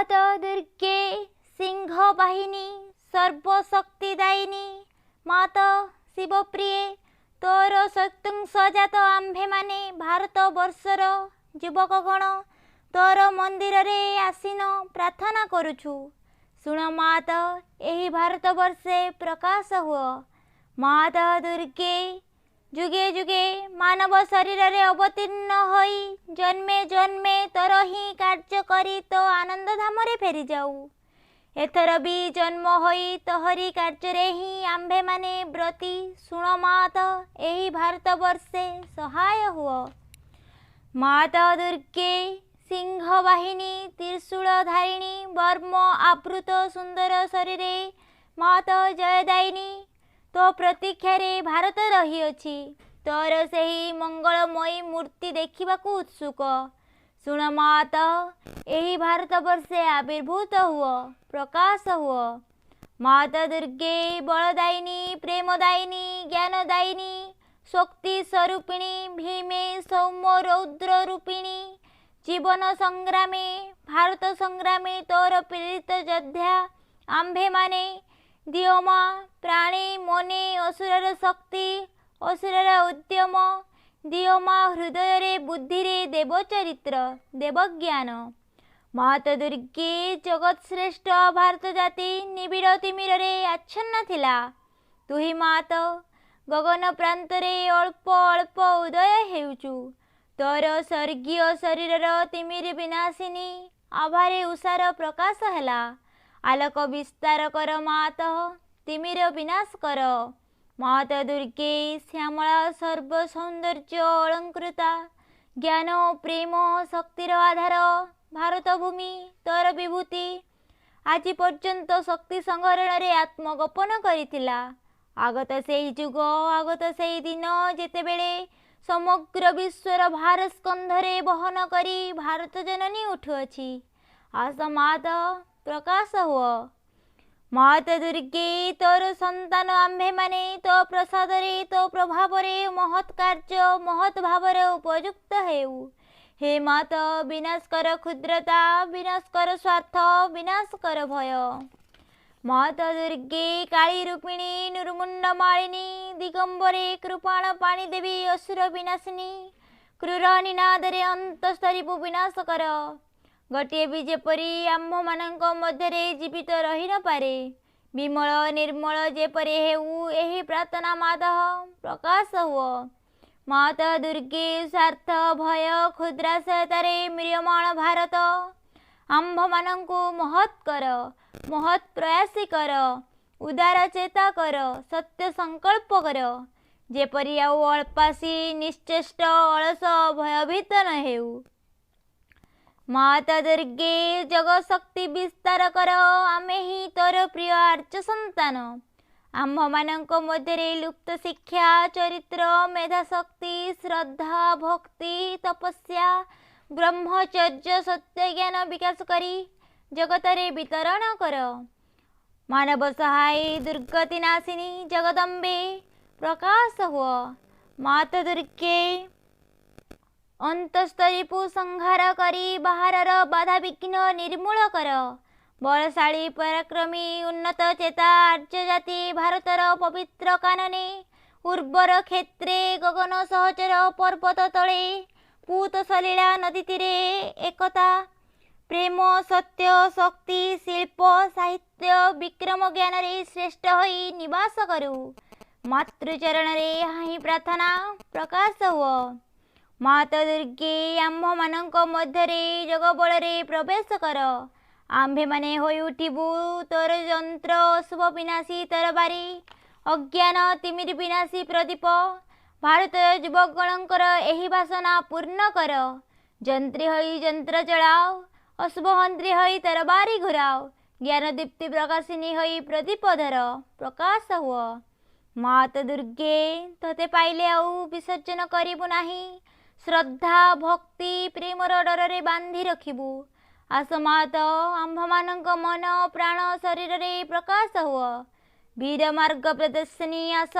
ମାତ ଦୁର୍ଗେ ସିଂହବାହିନୀ ସର୍ବଶକ୍ତିଦାୟିନୀ ମାତ ଶିବପ୍ରିୟେ, ତୋର ଶକ୍ତିଂଶଜାତ ଆମ୍ଭେମାନେ ଭାରତବର୍ଷର ଯୁବକଗଣ ତୋର ମନ୍ଦିରରେ ଆସୀନ ପ୍ରାର୍ଥନା କରୁଛୁ। ଶୁଣ ମାତ, ଏହି ଭାରତବର୍ଷେ ପ୍ରକାଶ ହୁଅ। ମାତ ଦୁର୍ଗେ, ଯୁଗେ ଯୁଗେ ମାନବ ଶରୀରରେ ଅବତୀର୍ଣ୍ଣ ହୋଇ ଜନ୍ମେ ଜନ୍ମେ ତୋର ହିଁ କାର୍ଯ୍ୟ କରି ତୋ ଆନନ୍ଦଧାମରେ ଫେରିଯାଉ। ଏଥର ବି ଜନ୍ମ ହୋଇ ତୋହରି କାର୍ଯ୍ୟରେ ହିଁ ଆମ୍ଭେମାନେ ବ୍ରତୀ। ଶୁଣ ମାତ, ଏହି ଭାରତବର୍ଷେ ସହାୟ ହୁଅ। ମାତ ଦୁର୍ଗେ, ସିଂହବାହିନୀ ତ୍ରିଶୂଳଧାରିଣୀ ବର୍ମ ଆବୃତ ସୁନ୍ଦର ଶରୀରେ ମାତ ଜୟଦାୟିନୀ, ତୋ ପ୍ରତୀକ୍ଷାରେ ଭାରତ ରହିଅଛି। ତୋର ସେହି ମଙ୍ଗଳମୟୀ ମୂର୍ତ୍ତି ଦେଖିବାକୁ ଉତ୍ସୁକ। ଶୁଣ ମାତ, ଏହି ଭାରତବର୍ଷେ ଆବିର୍ଭୂତ ହୁଅ, ପ୍ରକାଶ ହୁଅ। ମାତ ଦୁର୍ଗେ, ବଳଦାୟିନୀ, ପ୍ରେମଦାୟିନୀ, ଜ୍ଞାନଦାୟିନୀ, ଶକ୍ତି ସ୍ୱରୂପିଣୀ, ଭୀମେ ସୌମ୍ୟ ରୌଦ୍ର ରୂପିଣୀ, ଜୀବନ ସଂଗ୍ରାମେ ଭାରତ ସଂଗ୍ରାମେ ତୋର ପ୍ରେରିତ ଯୋଦ୍ଧା ଆମ୍ଭେମାନେ, ଦିଅ ମା ପ୍ରାଣେ ମନେ ଅସୁରର ଶକ୍ତି, ଅସୁରର ଉଦ୍ୟମ, ଦିଅ ମା ହୃଦୟରେ ବୁଦ୍ଧିରେ ଦେବଚରିତ୍ର, ଦେବଜ୍ଞାନ। ମାତ ଦୁର୍ଗେ, ଜଗତ ଶ୍ରେଷ୍ଠ ଭାରତ ଜାତି ନିବିଡ଼ ତିମିରରେ ଆଚ୍ଛନ୍ନ ଥିଲା। ତୁହି ମାତ ଗଗନ ପ୍ରାନ୍ତରେ ଅଳ୍ପ ଅଳ୍ପ ଉଦୟ ହେଉଛୁ। ତୋର ସ୍ୱର୍ଗୀୟ ଶରୀରର ତିମିର ବିନାଶିନୀ ଆଭାରେ ଉଷାର ପ୍ରକାଶ ହେଲା। ଆଲୋକ ବିସ୍ତାର କର ମାତ, ତିମିର ବିନାଶ କର। ମାତ ଦୁର୍ଗେ, ଶ୍ୟାମଳା ସର୍ବ ସୌନ୍ଦର୍ଯ୍ୟ ଅଳଙ୍କୃତା, ଜ୍ଞାନ ପ୍ରେମ ଶକ୍ତିର ଆଧାର ଭାରତ ଭୂମି ତୋର ବିଭୂତି ଆଜି ପର୍ଯ୍ୟନ୍ତ ଶକ୍ତି ସଂହରଣରେ ଆତ୍ମଗୋପନ କରିଥିଲା। ଆଗତ ସେଇ ଯୁଗ, ଆଗତ ସେଇ ଦିନ, ଯେତେବେଳେ ସମଗ୍ର ବିଶ୍ୱର ଭାର ସ୍କନ୍ଧରେ ବହନ କରି ଭାରତ ଜନନୀ ଉଠୁଅଛି। ଆସ ମାତ, ପ୍ରକାଶ ହୁଅ। ମାତ ଦୁର୍ଗେ, ତୋର ସନ୍ତାନ ଆମ୍ଭେମାନେ ତୋ ପ୍ରସାଦରେ ତୋ ପ୍ରଭାବରେ ମହତ୍ କାର୍ଯ୍ୟ ମହତ୍ ଭାବରେ ଉପଯୁକ୍ତ ହେଉ। ହେ ମାତ, ବିନାଶ କର କ୍ଷୁଦ୍ରତା, ବିନାଶ କର ସ୍ୱାର୍ଥ, ବିନାଶ କର ଭୟ। ମାତ ଦୁର୍ଗେ, କାଳୀ ରୂପିଣୀ, ନୁର୍ମୁଣ୍ଡ ମାଳିନୀ, ଦିଗମ୍ବରେ କୃପାଣ ପାଣି ଦେବୀ, ଅସୁର ବିନାଶିନୀ, କ୍ରୂର ନିନାଦରେ ଅନ୍ତସ୍ତରିବୁ ବିନାଶ କର। ଗୋଟିଏ ବି ଯେପରି ଆମ୍ଭମାନଙ୍କ ମଧ୍ୟରେ ଜୀବିତ ରହି ନପାରେ, ବିମଳ ନିର୍ମଳ ଯେପରି ହେଉ, ଏହି ପ୍ରାର୍ଥନା ମାତଃ, ପ୍ରକାଶ ହୁଅ। ମାତ ଦୁର୍ଗେ, ସ୍ୱାର୍ଥ ଭୟ କ୍ଷୁଦ୍ରାଶୟତାରେ ମ୍ରିୟମାଣ ଭାରତ ଆମ୍ଭମାନଙ୍କୁ ମହତ୍ କର, ମହତ୍ ପ୍ରୟାସୀ କର, ଉଦାର ଚେତା କର, ସତ୍ୟ ସଂକଳ୍ପ କର, ଯେପରି ଆଉ ଅଳ୍ପାସୀ ନିଶ୍ଚେଷ୍ଟ ଅଳସ ଭୟଭୀତ ନ ହେଉ। ମାତ ଦୁର୍ଗେ, ଜଗ ଶକ୍ତି ବିସ୍ତାର କର। ଆମେ ହିଁ ତୋର ପ୍ରିୟ ଆର୍ଯ୍ୟ ସନ୍ତାନ। ଆମ୍ଭମାନଙ୍କ ମଧ୍ୟରେ ଲୁପ୍ତ ଶିକ୍ଷା, ଚରିତ୍ର, ମେଧାଶକ୍ତି, ଶ୍ରଦ୍ଧା, ଭକ୍ତି, ତପସ୍ୟା, ବ୍ରହ୍ମଚର୍ଯ୍ୟ, ସତ୍ୟଜ୍ଞାନ ବିକାଶ କରି ଜଗତରେ ବିତରଣ କର। ମାନବ ସହାୟ ଦୁର୍ଗତି ନାଶିନୀ ଜଗଦମ୍ବେ, ପ୍ରକାଶ ହୁଅ। ମାତ ଦୁର୍ଗେ, ଅନ୍ତସ୍ତରିପୁ ସଂହାର କରି ବାହାରର ବାଧାବିଘ୍ନ ନିର୍ମୂଳ କର। ବଳଶାଳୀ ପରାକ୍ରମୀ ଉନ୍ନତ ଚେତା ଆର୍ଯ୍ୟ ଜାତି ଭାରତର ପବିତ୍ର କାନନେ, ଉର୍ବର କ୍ଷେତ୍ରେ, ଗଗନ ସହଚର ପର୍ବତ ତଳେ, ପୂତ ସଲୀଳା ନଦୀ ତୀରେ ଏକତା, ପ୍ରେମ, ସତ୍ୟ, ଶକ୍ତି, ଶିଳ୍ପ, ସାହିତ୍ୟ, ବିକ୍ରମ ଜ୍ଞାନରେ ଶ୍ରେଷ୍ଠ ହୋଇ ନିବାସ କରୁ। ମାତୃଚରଣରେ ଏହା ହିଁ ପ୍ରାର୍ଥନା, ପ୍ରକାଶ ହୁଅ। ମାତ ଦୁର୍ଗେ, ଆମ୍ଭମାନଙ୍କ ମଧ୍ୟରେ ଯୋଗବଳରେ ପ୍ରବେଶ କର। ଆମ୍ଭେମାନେ ହୋଇ ଉଠିବୁ ତୋର ଯନ୍ତ୍ର, ଅଶୁଭ ବିନାଶୀ ତରବାରୀ, ଅଜ୍ଞାନ ତିମିର ବିନାଶୀ ପ୍ରଦୀପ। ଭାରତର ଯୁବକଗଣଙ୍କର ଏହି ବାସନା ପୂର୍ଣ୍ଣ କର। ଯନ୍ତ୍ରୀ ହୋଇ ଯନ୍ତ୍ର ଚଳାଅ, ଅଶୁଭ ହନ୍ତ୍ରୀ ହୋଇ ତରବାରୀ ଘୁରାଅ, ଜ୍ଞାନ ଦୀପ୍ତି ପ୍ରକାଶିନୀ ହୋଇ ପ୍ରଦୀପ ଧର, ପ୍ରକାଶ ହୁଅ। ମାତ ଦୁର୍ଗେ, ତୋତେ ପାଇଲେ ଆଉ ବିସର୍ଜନ କରିବୁ ନାହିଁ। ଶ୍ରଦ୍ଧା ଭକ୍ତି ପ୍ରେମର ଡରରେ ବାନ୍ଧି ରଖିବୁ। ଆସ ମାତ, ଆମ୍ଭମାନଙ୍କ ମନ ପ୍ରାଣ ଶରୀରରେ ପ୍ରକାଶ ହୁଅ। ବୀର ମାର୍ଗ ପ୍ରଦର୍ଶିନୀ ଆସ,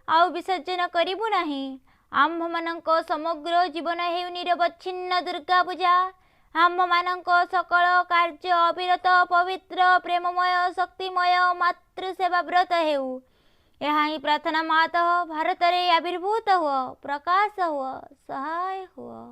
ଆଉ ବିସର୍ଜନ କରିବୁ ନାହିଁ। ଆମ୍ଭମାନଙ୍କ ସମଗ୍ର ଜୀବନ ହେଉ ନିରବଚ୍ଛିନ୍ନ ଦୁର୍ଗା ପୂଜା। ଆମ୍ଭମାନଙ୍କ ସକଳ କାର୍ଯ୍ୟ ଅବିରତ ପବିତ୍ର ପ୍ରେମମୟ ଶକ୍ତିମୟ ମାତୃସେବା ବ୍ରତ ହେଉ, ଏହା ହିଁ ପ୍ରାର୍ଥନା। ମାତଃ, ଭାରତରେ ଆବିର୍ଭୂତ ହୁଅ, ପ୍ରକାଶ ହୁଅ, ସହାୟ ହୁଅ।